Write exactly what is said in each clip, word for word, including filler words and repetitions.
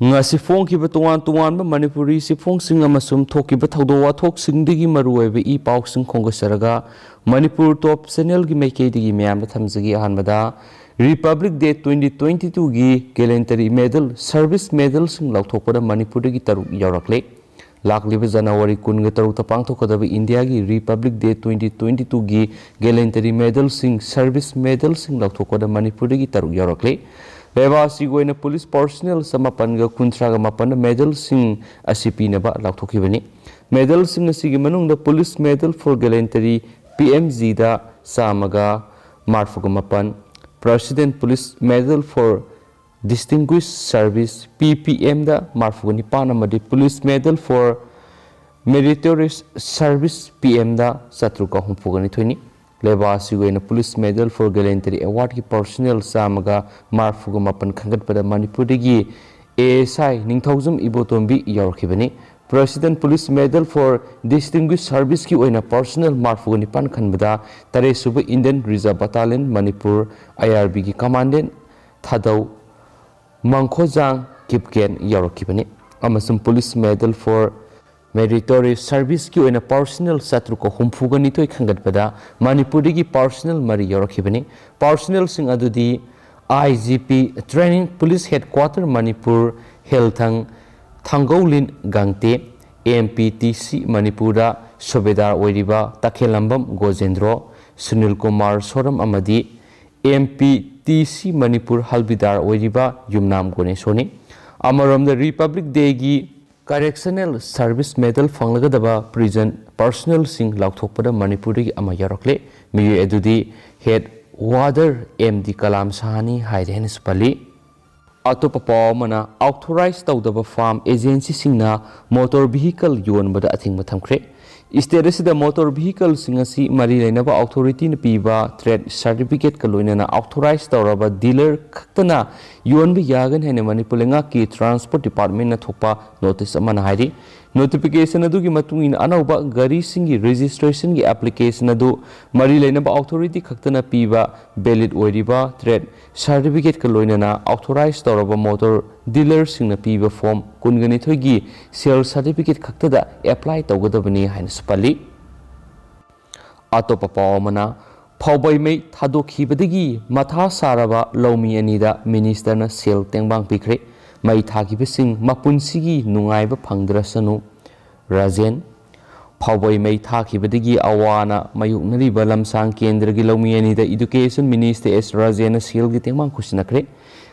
ꯉꯁꯤ ꯐꯣꯡꯈꯤꯕ ꯇꯣꯉꯥꯟ ꯇꯣꯉꯥꯟꯕ ꯃꯅꯤꯄꯨꯔꯤ ꯆꯦꯐꯣꯡꯁꯤꯡ ꯑꯃꯁꯨꯡ ꯊꯣꯛꯈꯤꯕ ꯊꯧꯗꯣꯛ ꯋꯥꯊꯣꯛꯁꯤꯡꯗꯒꯤ ꯃꯔꯨꯑꯣꯏꯕ ꯏ ꯄꯥꯎꯁꯤꯡ ꯈꯣꯝꯒꯠꯆꯔꯒ ꯃꯅꯤꯄꯨꯔ ꯇꯣꯞ ꯆꯦꯅꯦꯜꯒꯤ ꯃꯥꯏꯀꯩꯗꯒꯤ ꯃꯌꯥꯝꯗ ꯊꯝꯖꯒꯦ꯫ ꯑꯍꯥꯟꯕꯗ, ꯔꯤꯄꯕ꯭ꯂꯤꯛ ꯗꯦ ꯇ꯭ꯋꯦꯟꯇꯤ ꯇ꯭ꯋꯦꯟꯇꯤ ꯇꯨꯒꯤ ꯒꯦꯂꯦꯟꯇꯔꯤ ꯃꯦꯗꯜ, ꯁꯔꯚꯤꯁ ꯃꯦꯗꯜꯁꯤꯡ ꯂꯥꯎꯊꯣꯛꯄꯗ ꯃꯅꯤꯄꯨꯔꯗꯒꯤ ꯇꯔꯨꯛ ꯌꯥꯎꯔꯛꯂꯦ꯫ ꯂꯥꯛꯂꯤꯕ ꯖꯅꯋꯥꯔꯤ ꯀꯨꯟꯒ ꯇꯔꯨꯛꯇ ꯄꯥꯡꯊꯣꯛꯀꯗꯕ ꯏꯟꯗꯤꯌꯥꯒꯤ ꯔꯤꯄꯕ꯭ꯂꯤꯛ ꯗꯦ ꯇ꯭ꯋꯦꯟꯇꯤ ꯇ꯭ꯋꯦꯟꯇꯤ ꯇꯨꯒꯤ ꯒꯦꯂꯦꯟꯇꯔꯤ ꯃꯦꯗꯜꯁꯤꯡ, ꯁꯔꯚꯤꯁ ꯃꯦꯗꯜꯁꯤꯡ ꯂꯥꯎꯊꯣꯛꯄꯗ ꯃꯅꯤꯄꯨꯔꯗꯒꯤ ꯇꯔꯨꯛ ꯌꯥꯎꯔꯛꯂꯦ꯫ ꯂꯩꯕꯥꯛ ꯑꯁꯤꯒꯤ ꯑꯣꯏꯅ ꯄꯨꯂꯤꯁ ꯄꯥꯔꯁꯣꯅꯦꯜ ꯆꯃꯥꯄꯟꯒ ꯀꯨꯟꯊ꯭ꯔꯥꯒ ꯃꯥꯄꯟꯗ ꯃꯦꯗꯜꯁꯤꯡ ꯑꯁꯤ ꯄꯤꯅꯕ ꯂꯥꯎꯊꯣꯛꯈꯤꯕꯅꯤ꯫ ꯃꯦꯗꯜꯁꯤꯡ ꯑꯁꯤꯒꯤ ꯃꯅꯨꯡꯗ police medal for gallantry, P M ꯖꯤꯗ ꯆꯥꯝꯃꯒ ꯃꯔꯤꯐꯨꯒ ꯃꯥꯄꯟ, president police medal for distinguished service, P P ꯑꯦꯝꯗ ꯃꯔꯤꯐꯨꯒ ꯅꯤꯄꯥꯟ ꯑꯃꯗꯤ police medal for meritorious service, P ꯑꯦꯝꯗ ꯆꯥꯇ꯭ꯔꯨꯛꯀ ꯍꯨꯝꯐꯨꯒ ꯅꯤꯊꯣꯏꯅꯤ꯫ ꯂꯩꯕꯥꯛ ꯑꯁꯤꯒꯤ ꯑꯣꯏꯅ ꯄꯨꯂꯤꯁ ꯃꯦꯗꯜ ꯐꯣꯔ ꯒꯦꯂꯦꯟꯇꯔꯤ ꯑꯦꯋꯥꯔꯗꯀꯤ ꯄꯥꯔꯁꯣꯅꯦꯜ ꯆꯥꯝꯃꯒ ꯃꯔꯤꯐꯨꯒ ꯃꯥꯄꯟ ꯈꯟꯒꯠꯄꯗ ꯃꯅꯤꯄꯨꯔꯗꯒꯤ A S I Ningthoujam Ibotombi ꯌꯥꯎꯔꯛꯈꯤꯕꯅꯤ꯫ President police medal for distinguished ꯁꯔꯚꯤꯁꯀꯤ ꯑꯣꯏꯅ ꯄꯥꯔꯁꯣꯅꯦꯜ ꯃꯔꯤꯐꯨꯒ ꯅꯤꯄꯥꯟ ꯈꯟꯕꯗ ꯇꯔꯦꯠꯁꯨꯕ ꯏꯟꯗꯤꯌꯟ ꯔꯤꯖꯔꯚ ꯕꯠꯇꯥꯂꯤꯌꯟ ꯃꯅꯤꯄꯨꯔ, ꯑꯥꯏ ꯑꯥꯔ ꯕꯤꯒꯤ ꯀꯃꯥꯟꯗꯦꯟ ꯊꯥꯗꯧ ꯃꯪꯈꯣꯖꯥꯡ ꯀꯤꯞꯀꯦꯟ ꯌꯥꯎꯔꯛꯈꯤꯕꯅꯤ꯫ ꯑꯃꯁꯨꯡ ꯄꯨꯂꯤꯁ ꯃꯦꯗꯜ ꯐꯣꯔ ꯃꯦꯔꯤꯇꯣꯔꯤꯌꯁ ꯁꯔꯚꯤꯁꯀꯤ ꯑꯣꯏꯅ ꯄꯥꯔꯁꯣꯅꯦꯜ ꯆꯥꯇ꯭ꯔꯨꯛꯀ ꯍꯨꯝꯐꯨꯒ ꯅꯤꯊꯣꯏ ꯈꯟꯒꯠꯄꯗ ꯃꯅꯤꯄꯨꯔꯗꯒꯤ ꯄꯥꯔꯁꯣꯅꯦꯜ ꯃꯔꯤ ꯌꯥꯎꯔꯛꯈꯤꯕꯅꯤ꯫ ꯄꯥꯔꯁꯣꯅꯦꯜꯁꯤꯡ ꯑꯗꯨꯗꯤ I G P training, police headquarter Manipur, Helthang Thanggoulin Gangte, M P T C ꯃꯅꯤꯄꯨꯔꯗ ꯁꯨꯕꯦꯗꯥꯔ ꯑꯣꯏꯔꯤꯕ ꯇꯈꯦꯜꯂꯝꯕꯝ ꯒꯣꯖꯦꯟꯗ꯭ꯔꯣ, ꯁꯨꯅꯤꯜ ꯀꯨꯃꯥꯔ ꯁꯣꯔꯝ ꯑꯃꯗꯤ ꯑꯦꯝ ꯄꯤ ꯇꯤ ꯁꯤ ꯃꯅꯤꯄꯨꯔ ꯍꯜꯕꯤꯗꯥꯔ ꯑꯣꯏꯔꯤꯕ ꯌꯨꯝꯅꯥꯝ ꯒꯣꯅꯦꯁꯣꯅꯤ꯫ ꯑꯃꯔꯣꯝꯗ, ꯔꯤꯄꯕ꯭ꯂꯤꯛ ꯗꯦꯒꯤ ꯀꯔꯦꯛꯁꯅꯦꯜ ꯁꯔꯚꯤꯁ ꯃꯦꯗꯜ ꯐꯪꯂꯒꯗꯕ ꯄ꯭ꯔꯤꯖꯟ ꯄꯥꯔꯁꯣꯅꯦꯜꯁꯤꯡ ꯂꯥꯎꯊꯣꯛꯄꯗ ꯃꯅꯤꯄꯨꯔꯗꯒꯤ ꯑꯃ ꯌꯥꯎꯔꯛꯂꯦ꯫ ꯃꯤꯑꯣꯏ ꯑꯗꯨꯗꯤ ꯍꯦꯗ ꯋꯥꯔꯗꯔ ꯑꯦꯝ ꯗꯤ ꯀꯂꯥꯝ ꯁꯍꯥꯅꯤ ꯍꯥꯏꯔꯦ ꯍꯥꯏꯅꯁꯨ ꯄꯜꯂꯤ꯫ ꯑꯇꯣꯞꯄ ꯄꯥꯎ ꯑꯃꯅ, ꯑꯥꯎꯊꯣꯔꯥꯏꯖ ꯇꯧꯗꯕ ꯐꯥꯔꯝ ꯑꯦꯖꯦꯟꯁꯤꯁꯤꯡꯅ ꯃꯣꯇꯣꯔ ꯚꯤꯍꯤꯀꯜ ꯌꯣꯟꯕꯗ ꯑꯊꯤꯡꯕ ꯊꯝꯈ꯭ꯔꯦ꯫ ꯁ꯭ꯇꯦꯠ ꯑꯁꯤꯗ ꯃꯣꯇꯣꯔ ꯚꯤꯍꯤꯀꯜꯁꯤꯡ ꯑꯁꯤ ꯃꯔꯤ ꯂꯩꯅꯕ ꯑꯥꯎꯊꯣꯔꯤꯇꯤꯅ ꯄꯤꯕ ꯇ꯭ꯔꯦꯗ ꯁꯥꯔꯇꯤꯐꯤꯀꯦꯠꯀ ꯂꯣꯏꯅꯅ ꯑꯥꯎꯊꯣꯔꯥꯏꯖ ꯇꯧꯔꯕ ꯗꯤꯂꯔ ꯈꯛꯇꯅ ꯌꯣꯟꯕ ꯌꯥꯒꯅꯤ ꯍꯥꯏꯅ ꯃꯅꯤꯄꯨꯔ ꯂꯩꯉꯥꯛꯀꯤ ꯇ꯭ꯔꯥꯟꯁꯄꯣꯔꯠ ꯗꯤꯄꯥꯔꯠꯃꯦꯟꯅ ꯊꯣꯛꯄ ꯅꯣꯇꯤꯁ ꯑꯃꯅ ꯍꯥꯏꯔꯤ꯫ Notification ꯑꯗꯨꯒꯤ ꯃꯇꯨꯡ ꯏꯟꯅ ꯑꯅꯧꯕ ꯒꯥꯔꯤꯁꯤꯡꯒꯤ registrationꯒꯤ application ꯑꯗꯨ ꯃꯔꯤ ꯂꯩꯅꯕ authority ꯈꯛꯇꯅ ꯄꯤꯕ valid ꯑꯣꯏꯔꯤꯕ trade certificateꯀ ꯂꯣꯏꯅꯅ authorize ꯇꯧꯔꯕ motor dealerꯁꯤꯡꯅ ꯄꯤꯕ form ꯀꯨꯟꯒ ꯅꯤꯊꯣꯏꯒꯤ sale certificate ꯈꯛꯇꯗ apply ꯇꯧꯒꯗꯕꯅꯤ ꯍꯥꯏꯅꯁꯨ ꯄꯜꯂꯤ꯫ ꯑꯇꯣꯞꯄ ꯄꯥꯎ ꯑꯃꯅ, ꯐꯥꯎꯕꯩ ꯃꯩ ꯊꯥꯗꯣꯛꯈꯤꯕꯗꯒꯤ ꯃꯊꯥ ꯁꯥꯔꯕ ꯂꯧꯃꯤ ꯑꯅꯤꯗ ministerꯅ ꯁꯦꯜ ꯇꯦꯡꯕꯥꯡ ꯄꯤꯈ꯭ꯔꯦ꯫ ꯃꯩ ꯊꯥꯈꯤꯕꯁꯤꯡ ꯃꯄꯨꯟꯁꯤꯒꯤ ꯅꯨꯡꯉꯥꯏꯕ ꯐꯪꯗ꯭ꯔꯁꯅꯨ꯫ ꯔꯥꯖꯦꯟ꯫ ꯐꯥꯎꯕꯩ ꯃꯩ ꯊꯥꯈꯤꯕꯗꯒꯤ ꯑꯋꯥ ꯑꯅꯥ ꯃꯥꯌꯣꯛꯅꯔꯤꯕ ꯂꯝꯁꯥꯡ ꯀꯦꯟꯗ꯭ꯔꯒꯤ ꯂꯧꯃꯤ ꯑꯅꯤꯗ Education Minister ꯑꯦꯁ ꯔꯥꯖꯦꯟꯅ ꯁꯦꯜꯒꯤ ꯇꯦꯡꯕꯥꯡ ꯈꯨꯠꯁꯤꯟꯅꯈ꯭ꯔꯦ꯫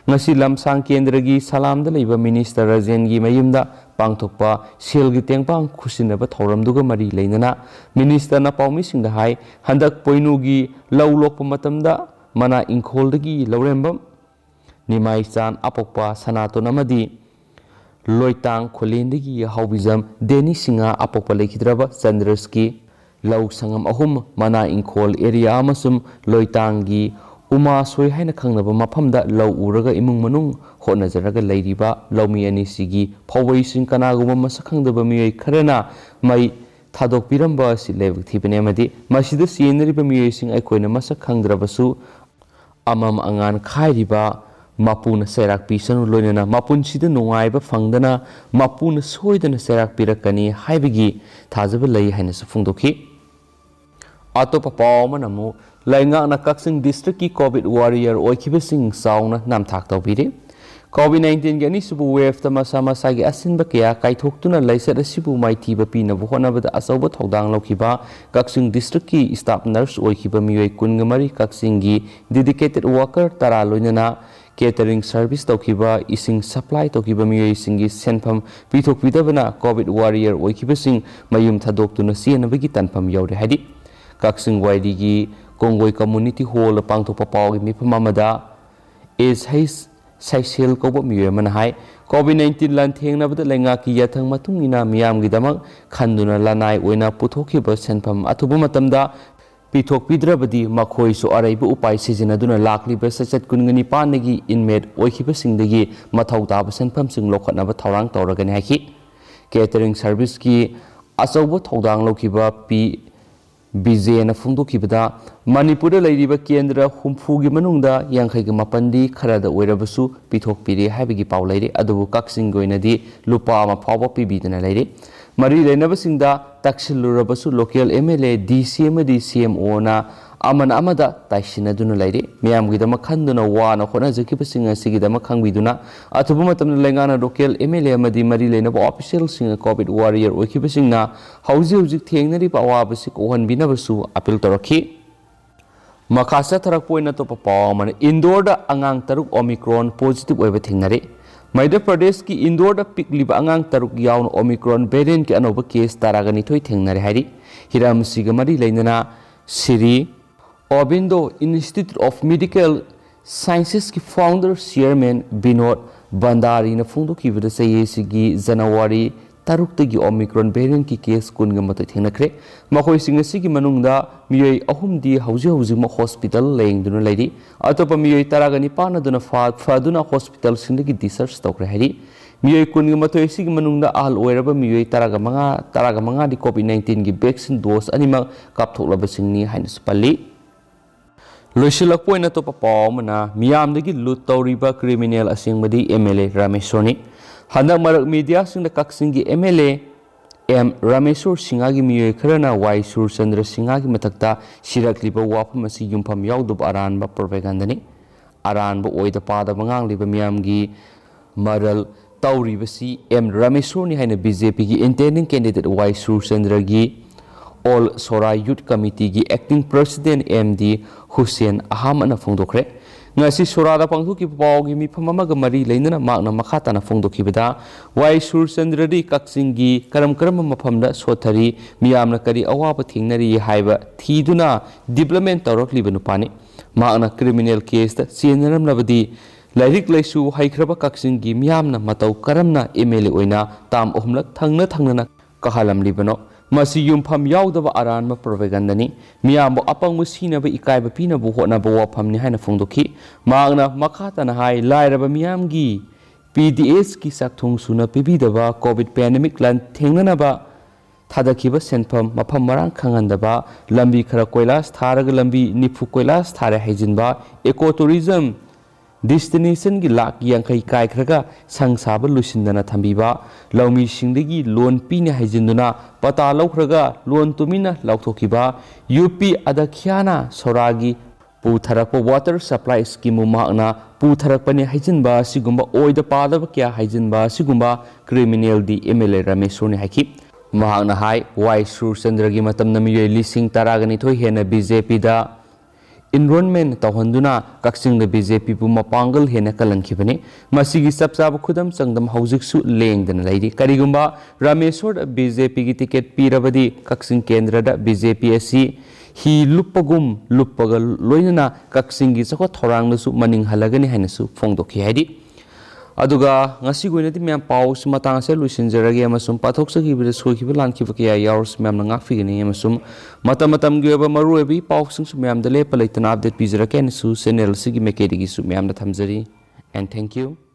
ꯉꯁꯤ ꯂꯝꯁꯥꯡ ꯀꯦꯟꯗ꯭ꯔꯒꯤ ꯁꯂꯥꯝꯗ ꯂꯩꯕ minister ꯔꯥꯖꯦꯟꯒꯤ ꯃꯌꯨꯝꯗ ꯄꯥꯡꯊꯣꯛꯄ ꯁꯦꯜꯒꯤ ꯇꯦꯡꯕꯥꯡ ꯈꯨꯠꯁꯤꯟꯅꯕ ꯊꯧꯔꯝꯗꯨꯒ ꯃꯔꯤ ꯂꯩꯅꯅ ministerꯅ ꯄꯥꯎꯃꯤꯁꯤꯡꯗ ꯍꯥꯏ, ꯍꯟꯗꯛ ꯄꯣꯏꯅꯨꯒꯤ ꯂꯧ ꯂꯣꯛꯄ ꯃꯇꯝꯗ ꯃꯅꯥ ꯏꯪꯈꯣꯜꯗꯒꯤ ꯂꯧꯔꯦꯝꯕꯝ, ꯅꯤꯃꯥꯏꯆꯥꯟ ꯑꯄꯣꯛꯄ ꯁꯅꯥꯇꯣꯟ ꯑꯃꯗꯤ ꯂꯣꯏꯇꯥꯡ ꯈꯨꯂꯦꯟꯗꯒꯤ ꯍꯥꯎꯕꯤꯖꯝ ꯗꯦꯅꯤ ꯁꯤꯡꯍ ꯑꯄꯣꯛꯄ ꯂꯩꯈꯤꯗ꯭ꯔꯕ ꯆꯟꯗ꯭ꯔꯁꯀꯤ ꯂꯧ ꯁꯪꯉꯝ ꯑꯍꯨꯝ, ꯃꯅꯥ ꯏꯪꯈꯣꯜ area ꯑꯃꯁꯨꯡ ꯂꯣꯏꯇꯥꯡꯒꯤ ꯎꯃꯥꯁꯣꯏ ꯍꯥꯏꯅ ꯈꯪꯅꯕ ꯃꯐꯝꯗ ꯂꯧ ꯎꯔꯒ ꯏꯃꯨꯡ ꯃꯅꯨꯡ ꯍꯣꯠꯅꯖꯔꯒ ꯂꯩꯔꯤꯕ ꯂꯧꯃꯤ ꯑꯅꯤꯁꯤꯒꯤ ꯐꯧꯕꯩꯁꯤꯡ ꯀꯅꯥꯒꯨꯝꯕ ꯃꯁꯛ ꯈꯪꯗꯕ ꯃꯤꯑꯣꯏ ꯈꯔꯅ ꯃꯩ ꯊꯥꯗꯣꯛꯄꯤꯔꯝꯕ ꯑꯁꯤ ꯂꯥꯏꯕꯛ ꯊꯤꯕꯅꯤ ꯑꯃꯗꯤ ꯃꯁꯤꯗ ꯆꯦꯟꯅꯔꯤꯕ ꯃꯤꯑꯣꯏꯁꯤꯡ ꯑꯩꯈꯣꯏꯅ ꯃꯁꯛ ꯈꯪꯗ꯭ꯔꯕꯁꯨ ꯑꯃꯝ ꯑꯉꯥꯟ ꯈꯥꯏꯔꯤꯕ ꯃꯄꯨꯅ ꯆꯩꯔꯥꯛ ꯄꯤꯁꯅꯨ, ꯂꯣꯏꯅꯅ ꯃꯄꯨꯟꯁꯤꯗ ꯅꯨꯡꯉꯥꯏꯕ ꯐꯪꯗꯅ ꯃꯄꯨꯅ ꯁꯣꯏꯗꯅ ꯆꯩꯔꯥꯛ ꯄꯤꯔꯛꯀꯅꯤ ꯍꯥꯏꯕꯒꯤ ꯊꯥꯖꯕ ꯂꯩ ꯍꯥꯏꯅꯁꯨ ꯐꯣꯡꯗꯣꯛꯈꯤ꯫ ꯑꯇꯣꯞꯄ ꯄꯥꯎ ꯑꯃꯅ ꯑꯃꯨꯛ ꯂꯩꯉꯥꯛꯅ ꯀꯛꯆꯤꯡ districtꯀꯤ COVID warrior ꯑꯣꯏꯈꯤꯕꯁꯤꯡ ꯆꯥꯎꯅ ꯅꯝꯊꯥꯛ ꯇꯧꯕꯤꯔꯤ꯫ COVID nineteenꯒꯤ ꯑꯅꯤꯁꯨꯕ waveꯇ ꯃꯁꯥ ꯃꯁꯥꯒꯤ ꯑꯁꯤꯟꯕ ꯀꯌꯥ ꯀꯥꯏꯊꯣꯛꯇꯨꯅ ꯂꯥꯏꯆꯠ ꯑꯁꯤꯕꯨ ꯃꯥꯏꯊꯤꯕ ꯄꯤꯅꯕ ꯍꯣꯠꯅꯕꯗ ꯑꯆꯧꯕ ꯊꯧꯗꯥꯡ ꯂꯧꯈꯤꯕ ꯀꯛꯆꯤꯡ districtꯀꯤ staff nurse ꯑꯣꯏꯈꯤꯕ ꯃꯤꯑꯣꯏ ꯀꯨꯟꯒ ꯃꯔꯤ, ꯀꯛꯆꯤꯡꯒꯤ dedicated worker ꯇꯔꯥ ꯂꯣꯏꯅꯅ catering service ꯇꯧꯈꯤꯕ, ꯏꯁꯤꯡ supply ꯇꯧꯈꯤꯕ ꯃꯤꯑꯣꯏꯁꯤꯡꯒꯤ ꯁꯦꯟꯐꯝ ꯄꯤꯊꯣꯛꯄꯤꯗꯕꯅ COVID warrior ꯑꯣꯏꯈꯤꯕꯁꯤꯡ ꯃꯌꯨꯝ ꯊꯥꯗꯣꯛꯇꯨꯅ ꯆꯦꯟꯅꯕꯒꯤ ꯇꯥꯟꯐꯝ ꯌꯧꯔꯦ ꯍꯥꯏꯔꯤ꯫ ꯀꯛꯆꯤꯡ ꯋꯥꯏꯔꯤꯒꯤ ꯀꯣꯡꯒꯣꯏ Community Hallꯗ ꯄꯥꯡꯊꯣꯛꯄ ꯄꯥꯎꯒꯤ ꯃꯤꯐꯝ ꯑꯃꯗ ꯑꯦꯁ ꯍꯩꯆ ꯁꯩꯁꯦꯜ ꯀꯧꯕ ꯃꯤꯑꯣꯏ ꯑꯃꯅ ꯍꯥꯏ, COVID nineteen ꯂꯥꯟꯊꯦꯡꯅꯕꯗ ꯂꯩꯉꯥꯛꯀꯤ ꯌꯥꯊꯪ ꯃꯇꯨꯡ ꯏꯟꯅ ꯃꯤꯌꯥꯝꯒꯤꯗꯃꯛ ꯈꯟꯗꯨꯅ ꯂꯅꯥꯏ ꯑꯣꯏꯅ ꯄꯨꯊꯣꯛꯈꯤꯕ ꯁꯦꯟꯐꯝ ꯑꯊꯨꯕ ꯃꯇꯝꯗ ꯄꯤꯊꯣꯛꯄꯤꯗ꯭ꯔꯕꯗꯤ ꯃꯈꯣꯏꯁꯨ ꯑꯔꯩꯕ ꯎꯄꯥꯏ ꯁꯤꯖꯤꯟꯅꯗꯨꯅ ꯂꯥꯛꯂꯤꯕ ꯆꯩꯆꯠ ꯀꯨꯟꯒ ꯅꯤꯄꯥꯟꯗꯒꯤ inmate ꯑꯣꯏꯈꯤꯕꯁꯤꯡꯗꯒꯤ ꯃꯊꯧ ꯇꯥꯕ ꯁꯦꯟꯐꯝꯁꯤꯡ ꯂꯧꯈꯠꯅꯕ ꯊꯧꯔꯥꯡ ꯇꯧꯔꯒꯅꯤ ꯍꯥꯏꯈꯤ꯫ ꯀꯦꯇꯔꯤꯡ ꯁꯔꯚꯤꯁꯀꯤ ꯑꯆꯧꯕ ꯊꯧꯗꯥꯡ ꯂꯧꯈꯤꯕ ꯄꯤ ꯕꯤꯖꯦꯅ ꯐꯣꯡꯗꯣꯛꯈꯤꯕꯗ, ꯃꯅꯤꯄꯨꯔꯗ ꯂꯩꯔꯤꯕ ꯀꯦꯟꯗ꯭ꯔ ꯍꯨꯝꯐꯨꯒꯤ ꯃꯅꯨꯡꯗ ꯌꯥꯡꯈꯩꯒ ꯃꯥꯄꯟꯗꯤ ꯈꯔꯗ ꯑꯣꯏꯔꯕꯁꯨ ꯄꯤꯊꯣꯛꯄꯤꯔꯦ ꯍꯥꯏꯕꯒꯤ ꯄꯥꯎ ꯂꯩꯔꯤ꯫ ꯑꯗꯨꯕꯨ ꯀꯛꯆꯤꯡꯒꯤ ꯑꯣꯏꯅꯗꯤ ꯂꯨꯄꯥ ꯑꯃ ꯐꯥꯎꯕ ꯄꯤꯕꯤꯗꯅ ꯂꯩꯔꯤ꯫ ꯃꯔꯤ ꯂꯩꯅꯕꯁꯤꯡꯗ ꯇꯛꯁꯤꯜꯂꯨꯔꯕꯁꯨ local M L A, D C ꯑꯃꯗꯤ C M O ꯅ ꯑꯃꯅ ꯑꯃꯗ ꯇꯥꯏꯁꯤꯟꯅꯗꯨꯅ ꯂꯩꯔꯤ꯫ ꯃꯤꯌꯥꯝꯒꯤꯗꯃꯛ ꯈꯟꯗꯨꯅ ꯋꯥꯅ ꯍꯣꯠꯅꯖꯈꯤꯕꯁꯤꯡ ꯑꯁꯤꯒꯤꯗꯃꯛ ꯈꯪꯕꯤꯗꯨꯅ, ꯑꯊꯨꯕ ꯃꯇꯝꯗ ꯂꯩꯉꯥꯛꯅ local M L A ꯑꯃꯗꯤ ꯃꯔꯤ ꯂꯩꯅꯕ officialꯁꯤꯡ, COVID warrior ꯑꯣꯏꯈꯤꯕꯁꯤꯡꯅ ꯍꯧꯖꯤꯛ ꯍꯧꯖꯤꯛ ꯊꯦꯡꯅꯔꯤꯕ ꯑꯋꯥꯕꯁꯤ ꯀꯣꯛꯍꯟꯕꯤꯅꯕꯁꯨ appeal ꯇꯧꯔꯛꯈꯤ꯫ ꯃꯈꯥ ꯆꯠꯊꯔꯛꯄ ꯑꯣꯏꯅ ꯑꯇꯣꯞꯄ ꯄꯥꯎ ꯑꯃꯅ, ꯏꯟꯗꯣꯔꯗ ꯑꯉꯥꯡ ꯇꯔꯨꯛ Omicron positive ꯑꯣꯏꯕ ꯊꯦꯡꯅꯔꯦ꯫ ꯃꯙ꯭ꯌ ꯄ꯭ꯔꯗꯦꯁꯀꯤ ꯏꯟꯗꯣꯔꯗ ꯄꯤꯛꯂꯤꯕ ꯑꯉꯥꯡ ꯇꯔꯨꯛ ꯌꯥꯎꯅ Omicron variantꯀꯤ ꯑꯅꯧꯕ case ꯇꯔꯥꯒ ꯅꯤꯊꯣꯏ ꯊꯦꯡꯅꯔꯦ ꯍꯥꯏꯔꯤ꯫ ꯍꯤꯔꯝ ꯑꯁꯤꯒ ꯃꯔꯤ ꯂꯩꯅꯅ ꯁꯤꯔꯤ ꯑꯣꯕꯤꯟꯗꯣ Institute of Medical Scienceꯀꯤ founder chairman Vinod ꯚꯟꯗꯥꯔꯤꯅ ꯐꯣꯡꯗꯣꯛꯈꯤꯕꯗ, ꯆꯍꯤ ꯑꯁꯤꯒꯤ ꯖꯅꯋꯥꯔꯤ ꯇꯔꯨꯛꯇꯒꯤ Omicron variantꯀꯤ case ꯀꯨꯟꯒ ꯃꯥꯊꯣꯏ ꯊꯦꯡꯅꯈ꯭ꯔꯦ꯫ ꯃꯈꯣꯏꯁꯤꯡ ꯑꯁꯤꯒꯤ ꯃꯅꯨꯡꯗ ꯃꯤꯑꯣꯏ ꯑꯍꯨꯝꯗꯤ ꯍꯧꯖꯤꯛ ꯍꯧꯖꯤꯛꯃꯛ hospital ꯂꯥꯌꯦꯡꯗꯨꯅ ꯂꯩꯔꯤ꯫ ꯑꯇꯣꯞꯄ ꯃꯤꯑꯣꯏ ꯇꯔꯥꯒ ꯅꯤꯄꯥꯟ ꯑꯗꯨꯅ ꯐ-, ꯐꯗꯨꯅ hospitalꯁꯤꯡꯗꯒꯤ discharge ꯇꯧꯈ꯭ꯔꯦ ꯍꯥꯏꯔꯤ꯫ ꯃꯤꯑꯣꯏ ꯀꯨꯟꯒ ꯃꯥꯊꯣꯏ ꯑꯁꯤꯒꯤ ꯃꯅꯨꯡꯗ ꯑꯍꯜ ꯑꯣꯏꯔꯕ ꯃꯤꯑꯣꯏ ꯇꯔꯥꯒ ꯃꯉꯥ, ꯇꯔꯥꯒ ꯃꯉꯥꯗꯤ COVID nineteenꯒꯤ vaccine dose ꯑꯅꯤꯃꯛ ꯀꯥꯞꯊꯣꯛꯂꯕꯁꯤꯡꯅꯤ ꯍꯥꯏꯅꯁꯨ ꯄꯜꯂꯤ꯫ ꯂꯣꯏꯁꯤꯜꯂꯛꯄ ꯑꯣꯏꯅ ꯑꯇꯣꯞꯄ ꯄꯥꯎ ꯑꯃꯅ, ꯃꯤꯌꯥꯝꯗꯒꯤ ꯂꯨꯠ ꯇꯧꯔꯤꯕ criminal ꯑꯁꯦꯡꯕꯗꯤ M L A ꯔꯥꯃꯦꯁꯣꯔꯅꯤ꯫ ꯍꯟꯗꯛ ꯃꯔꯛ mediaꯁꯤꯡꯗ ꯀꯛꯆꯤꯡꯒꯤ M L A M Rameshwor ꯁꯤꯡꯍꯒꯤ ꯃꯤꯑꯣꯏ ꯈꯔꯅ ꯋꯥꯏ ꯁꯨꯔꯆꯟꯗ꯭ꯔ ꯁꯤꯡꯍꯒꯤ ꯃꯊꯛꯇ ꯁꯤꯔꯛꯂꯤꯕ ꯋꯥꯐꯝ ꯑꯁꯤ ꯌꯨꯝꯐꯝ ꯌꯥꯎꯗꯕ ꯑꯔꯥꯟꯕ propagandꯅꯤ꯫ ꯑꯔꯥꯟꯕ ꯑꯣꯏꯗ ꯄꯥꯗꯕ ꯉꯥꯡꯂꯤꯕ ꯃꯤꯌꯥꯝꯒꯤ ꯃꯔꯜ ꯇꯧꯔꯤꯕꯁꯤ ꯑꯦꯝ ꯔꯥꯃꯦꯁꯣꯔꯅꯤ ꯍꯥꯏꯅ BJPꯒꯤ intending candidate ꯋꯥꯏ ꯁꯨꯔꯆꯟꯗ꯭ꯔꯒꯤ All Sorai Youth Committeeꯒꯤ acting president M D Hussain ꯑꯍꯃꯗꯅ ꯐꯣꯡꯗꯣꯛꯈ꯭ꯔꯦ꯫ ꯉꯁꯤ ꯁꯣꯔꯥꯗ ꯄꯥꯡꯊꯣꯛꯈꯤꯕ ꯄꯥꯎꯒꯤ ꯃꯤꯐꯝ ꯑꯃꯒ ꯃꯔꯤ ꯂꯩꯅꯅ ꯃꯍꯥꯛꯅ ꯃꯈꯥ ꯇꯥꯅ ꯐꯣꯡꯗꯣꯛꯈꯤꯕꯗ, ꯋꯥꯏ ꯁꯨꯔꯆꯟꯗ꯭ꯔꯗꯤ ꯀꯛꯆꯤꯡꯒꯤ ꯀꯔꯝ ꯀꯔꯝꯕ ꯃꯐꯝꯗ ꯁꯣꯠꯊꯔꯤ, ꯃꯤꯌꯥꯝꯅ ꯀꯔꯤ ꯑꯋꯥꯕ ꯊꯦꯡꯅꯔꯤ ꯍꯥꯏꯕ ꯊꯤꯗꯨꯅ development ꯇꯧꯔꯛꯂꯤꯕ ꯅꯨꯄꯥꯅꯤ꯫ ꯃꯍꯥꯛꯅ criminal caseꯇ ꯆꯦꯟꯅꯔꯝꯂꯕꯗꯤ ꯂꯥꯏꯔꯤꯛ ꯂꯥꯏꯁꯨ ꯍꯩꯈ꯭ꯔꯕ ꯀꯛꯆꯤꯡꯒꯤ ꯃꯤꯌꯥꯝꯅ ꯃꯇꯧ ꯀꯔꯝꯅ ꯑꯦꯝ ꯑꯦꯜ ꯑꯦ ꯑꯣꯏꯅ term ꯑꯍꯨꯝꯂꯛ ꯊꯪꯅ ꯊꯪꯅꯅ ꯀꯥꯍꯜꯂꯝꯂꯤꯕꯅꯣ? ꯃꯁꯤ ꯌꯨꯝꯐꯝ ꯌꯥꯎꯗꯕ ꯑꯔꯥꯟꯕ propagandꯅꯤ꯫ ꯃꯤꯌꯥꯝꯕꯨ ꯑꯄꯪꯕ ꯁꯤꯅꯕ ꯏꯀꯥꯏꯕ ꯄꯤꯅꯕ ꯍꯣꯠꯅꯕ ꯋꯥꯐꯝꯅꯤ ꯍꯥꯏꯅ ꯐꯣꯡꯗꯣꯛꯈꯤ꯫ ꯃꯍꯥꯛꯅ ꯃꯈꯥ ꯇꯥꯅ ꯍꯥꯏ, ꯂꯥꯏꯔꯕ ꯃꯤꯌꯥꯝꯒꯤ ꯄꯤ ꯗꯤ ꯑꯦꯁꯀꯤ ꯆꯥꯛꯊꯣꯡ ꯁꯨꯅ ꯄꯤꯕꯤꯗꯕ, ꯀꯣꯚꯤꯗ ꯄꯦꯟꯗꯦꯃꯤꯛ ꯂꯥꯟꯊꯦꯡꯅꯅꯕ ꯊꯥꯗꯈꯤꯕ ꯁꯦꯟꯐꯝ ꯃꯐꯝ ꯃꯔꯥꯡ ꯈꯪꯍꯟꯗꯕ, ꯂꯝꯕꯤ ꯈꯔ ꯀꯣꯏꯂꯥꯁ ꯊꯥꯔꯒ ꯂꯝꯕꯤ ꯅꯤꯐꯨ ꯀꯣꯏꯂꯥꯁ ꯊꯥꯔꯦ ꯍꯥꯏꯖꯤꯟꯕ, ꯏꯀꯣ ꯇꯨꯔꯤꯖꯝ ꯗꯦꯁꯇꯤꯅꯦꯁꯟꯒꯤ ꯂꯥꯈ ꯌꯥꯡꯈꯩ ꯀꯥꯏꯈ꯭ꯔꯒ ꯁꯪ ꯁꯥꯕ ꯂꯣꯏꯁꯤꯟꯗꯅ ꯊꯝꯕꯤꯕ, ꯂꯧꯃꯤꯁꯤꯡꯗꯒꯤ ꯂꯣꯟ ꯄꯤꯅꯤ ꯍꯥꯏꯖꯤꯟꯗꯨꯅ ꯄꯇꯥ ꯂꯧꯈ꯭ꯔꯒ ꯂꯣꯟ ꯇꯨꯃꯤꯟꯅ ꯂꯧꯊꯣꯛꯈꯤꯕ, ꯌꯨ ꯄꯤ ꯑꯗꯈ꯭ꯌꯥꯅ ꯁꯣꯔꯥꯒꯤ ꯄꯨꯊꯔꯛꯄ ꯋꯥꯇꯔ ꯁꯄ꯭ꯂꯥꯏ ꯁ꯭ꯀꯤꯝꯕꯨ ꯃꯍꯥꯛꯅ ꯄꯨꯊꯔꯛꯄꯅꯤ ꯍꯥꯏꯖꯤꯟꯕ ꯑꯁꯤꯒꯨꯝꯕ ꯑꯣꯏꯗ ꯄꯥꯗꯕ ꯀꯌꯥ ꯍꯥꯏꯖꯤꯟꯕ ꯑꯁꯤꯒꯨꯝꯕ ꯀ꯭ꯔꯤꯃꯤꯅꯦꯜꯗꯤ ꯑꯦꯝ ꯑꯦꯜ ꯑꯦ ꯔꯥꯃꯦꯁꯣꯔꯅꯤ ꯍꯥꯏꯈꯤ꯫ ꯃꯍꯥꯛꯅ ꯍꯥꯏ, ꯋꯥꯏ ꯁꯨꯔꯆꯟꯗ꯭ꯔꯒꯤ ꯃꯇꯝꯗ ꯃꯤꯑꯣꯏ ꯂꯤꯁꯤꯡ ꯇꯔꯥꯒ ꯅꯤꯊꯣꯏ ꯍꯦꯟꯅ ꯕꯤ ꯖꯦ ꯄꯤꯗ ꯏꯟꯔꯣꯜꯃꯦꯟ ꯇꯧꯍꯟꯗꯨꯅ ꯀꯛꯆꯤꯡꯗ ꯕꯤ ꯖꯦ ꯄꯤꯕꯨ ꯃꯄꯥꯡꯒꯜ ꯍꯦꯟꯅ ꯀꯜꯍꯟꯈꯤꯕꯅꯤ꯫ ꯃꯁꯤꯒꯤ ꯆꯞ ꯆꯥꯕ ꯈꯨꯗꯝ ꯆꯥꯡꯗꯝ ꯍꯧꯖꯤꯛꯁꯨ ꯂꯦꯡꯗꯅ ꯂꯩꯔꯤ꯫ ꯀꯔꯤꯒꯨꯝꯕ ꯔꯥꯃꯦꯁꯣꯔꯗ ꯕꯤ ꯖꯦ ꯄꯤꯒꯤ ꯇꯤꯀꯦꯠ ꯄꯤꯔꯕꯗꯤ ꯀꯛꯆꯤꯡ ꯀꯦꯟꯗ꯭ꯔꯗ ꯕꯤ ꯖꯦ ꯄꯤ ꯑꯁꯤ ꯍꯤ ꯂꯨꯞꯄꯒꯨꯝ ꯂꯨꯞꯄꯒ ꯂꯣꯏꯅꯅ ꯀꯛꯆꯤꯡꯒꯤ ꯆꯥꯎꯈꯠ ꯊꯧꯔꯥꯡꯗꯁꯨ ꯃꯅꯤꯡ ꯍꯜꯂꯒꯅꯤ ꯍꯥꯏꯅꯁꯨ ꯐꯣꯡꯗꯣꯛꯈꯤ꯫ ꯍꯥꯏꯗꯤ, ꯑꯗꯨꯒ ꯉꯁꯤꯒꯤ ꯑꯣꯏꯅꯗꯤ ꯃꯌꯥꯝ ꯄꯥꯎꯁꯤ ꯃꯇꯥꯡ ꯑꯁꯤꯗ ꯂꯣꯏꯁꯤꯟꯖꯔꯒꯦ ꯑꯃꯁꯨꯡ ꯄꯥꯊꯣꯛꯆꯈꯤꯕꯗ ꯁꯣꯏꯈꯤꯕ ꯂꯥꯟꯈꯤꯕ ꯀꯌꯥ ꯌꯥꯎꯔꯁꯨ ꯃꯌꯥꯝꯅ ꯉꯥꯛꯄꯤꯒꯅꯤ ꯑꯃꯁꯨꯡ ꯃꯇꯝ ꯃꯇꯝꯒꯤ ꯑꯣꯏꯕ ꯃꯔꯨꯑꯣꯏꯕ ꯏ ꯄꯥꯎꯁꯤꯡꯁꯨ ꯃꯌꯥꯝꯗ ꯂꯦꯞꯄ ꯂꯩꯇꯅ ꯑꯞꯗꯦꯠ ꯄꯤꯖꯔꯛꯀꯦ ꯍꯥꯏꯅꯁꯨ ꯆꯦꯅꯦꯜ ꯑꯁꯤꯒꯤ ꯃꯥꯏꯀꯩꯗꯒꯤꯁꯨ ꯃꯌꯥꯝꯗ ꯊꯝꯖꯔꯤ꯫ And thank you.